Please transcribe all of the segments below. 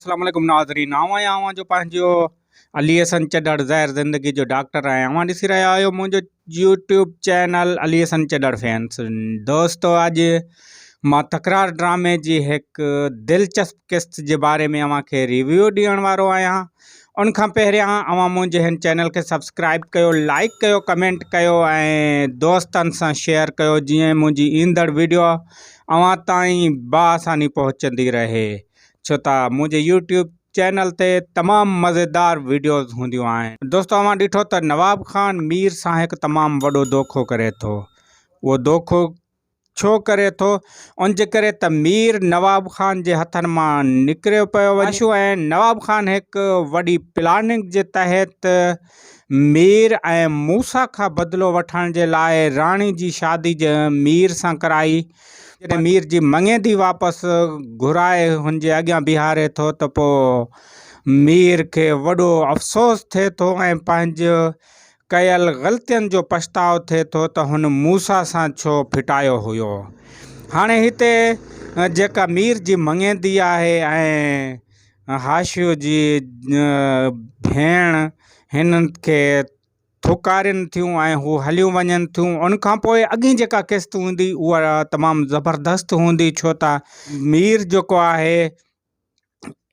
اسلام عليڪم ناظرين آئون آهيان اوهان جو پنهنجو علي حسن چڍڙ زهر زندگي جو ڊاڪٽر ۽ اوهان ڏسي رهيا آهيو منهنجو YouTube channel Ali Hassan Chadhar fans. دوستو اڄ مان تڪرار ڊرامي جي هڪ دلچسپ قسط جي باري ۾ اوهان کي ريويو ڏيڻ وارو آهيان. ان کان پهريان اوهان منهنجي هن چينل کي سبسڪرائب ڪيو، لائڪ ڪيو، ڪمينٽ ڪيو ۽ دوستن سان شيئر ڪيو جيئن منهنجي ايندڙ ويڊيو اوهان تائين باآساني پهچندي رهي. ڇو ته منهنجي يوٽيوب چينل تي تمام مزيدار وڊيوز هونديون آهن. دوستو اوهان ڏٺو ته نواب خان مير سان هڪ تمام وڏو دوکو ڪري ٿو. اهو دوکو ڇو ڪري ٿو؟ ان جي ڪري ته مير نواب خان جي هٿن مان نڪريو پيو وڃي ۽ نواب خان هڪ وڏي پلاننگ جي تحت مير ۽ موسيٰ کان بدلو وٺڻ جي لاء راڻي جي شادي مير سان ڪرائي. جڏهن مير جي مڱيندي واپس گهرائي هن جي اڳيان بيهاري ٿو ته پوء مير کي وڏو افسوس ٿئي ٿو ۽ پنهنجي ڪيل غلطين جو پڇتاء ٿئي ٿو ته هن موسيٰ سان ڇو ڦٽايو هيو. هاڻي هتي جيڪا مير جي مڱيندي آهي ۽ هاشيو جي ڀيڻ هنن کي ٿوڪارين ٿيون ۽ هو هليون وڃن ٿيون. ان کان پوء اڳين جيڪا قسط هوندي اها تمام زبردست هوندي ڇو ته مير جيڪو آهي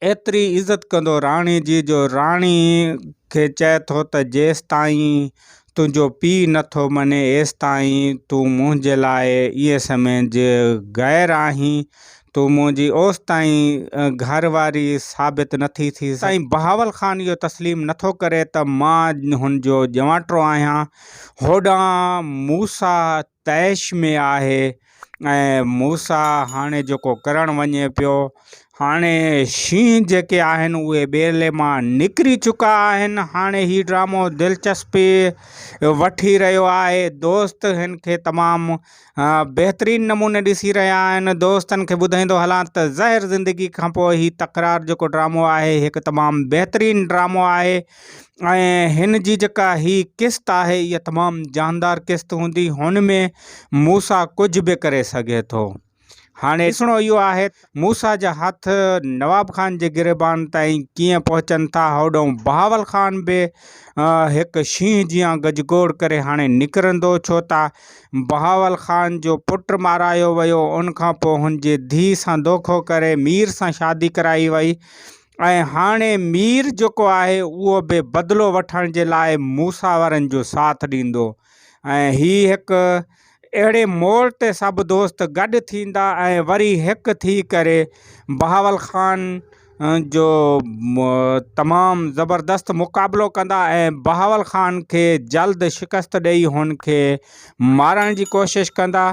ايتري عزت ڪندو راڻي جي جو راڻي کي چئي ٿو ته جيستائين تنهنجو پيء نٿو مڃي ايستائين تون منهنجي لاء ائين سمجهه غير آهين تون منهنجي اوستائين گهر واري ثابت نٿي ٿي سگهين. سائين بهاول خان اهو تسليم نٿو ڪري ته مان هن جو ڄنواٽو آهيان. هوڏانهن موسيٰ طيش ۾ آهي ۽ موسيٰ هاڻي جيڪو ڪرڻ وڃي پيو. هاڻي شينهن جيڪي آهن اهي ٻيلي مان نڪري چڪا آهن. هاڻي هي ڊرامو دلچسپي وٺي رهيو آهي. دوست هن کي تمام بهترين نموني ڏسي رهيا آهن. دوستن کي ٻڌائيندو هلان ته زهر زندگي کان پوء هي تڪرار جيڪو ڊرامو آهي هڪ تمام بهترين ڊرامو آهي ۽ هن جي جيڪا هي قسط آهي اها تمام جاندار قسط هوندي هن ۾ موسيٰ ڪجهه به ڪري سگهي ٿو. هاڻي ڏسڻو اهو آهي ته موسيٰ جا هٿ نواب خان جي گريبان تائين ڪيئن پهچن ٿا. هوڏانهن بهاول خان به هڪ شينهن جيان گجگوڙ ڪري هاڻي نڪرندو، ڇو ته بهاول خان جو پٽ مارايو ويو، ان کان پوء هن جي ڌيء سان دوکو ڪري مير سان شادي ڪرائي وئي ۽ هاڻي مير جيڪو آهي اهو به بدلو وٺڻ جي لاء موسيٰ وارن جو ساٿ ڏيندو ۽ هي هڪ اهڙي موڙ تي سڀ دوست گڏ ٿيندا ۽ وري هڪ ٿي ڪري بهاول خان جو تمام زبردست مقابلو ڪندا ۽ بهاول خان کي جلد شڪست ڏئي هن کي مارڻ جي ڪوشش ڪندا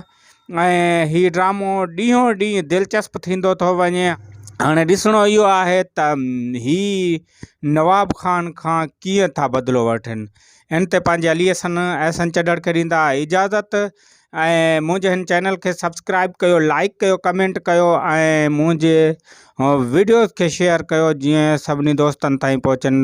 ۽ هي ڊرامو ڏينهون ڏينهن دلچسپ ٿيندو ٿو وڃي. هاڻي ڏسڻو اهو آهي ته هي نواب خان کان ڪيئن ٿا بدلو وٺن. ان تي پنهنجي علي حسن احسن چڍڙ کي ڏيندا اجازت ۽ منهنجي هن چينل کي سبسڪرائب ڪيو لائڪ ڪيو ڪمينٽ ڪيو ۽ منهنجي وڊيوز کي شيئر ڪيو جيئن سڀني دوستن تائين پهچن.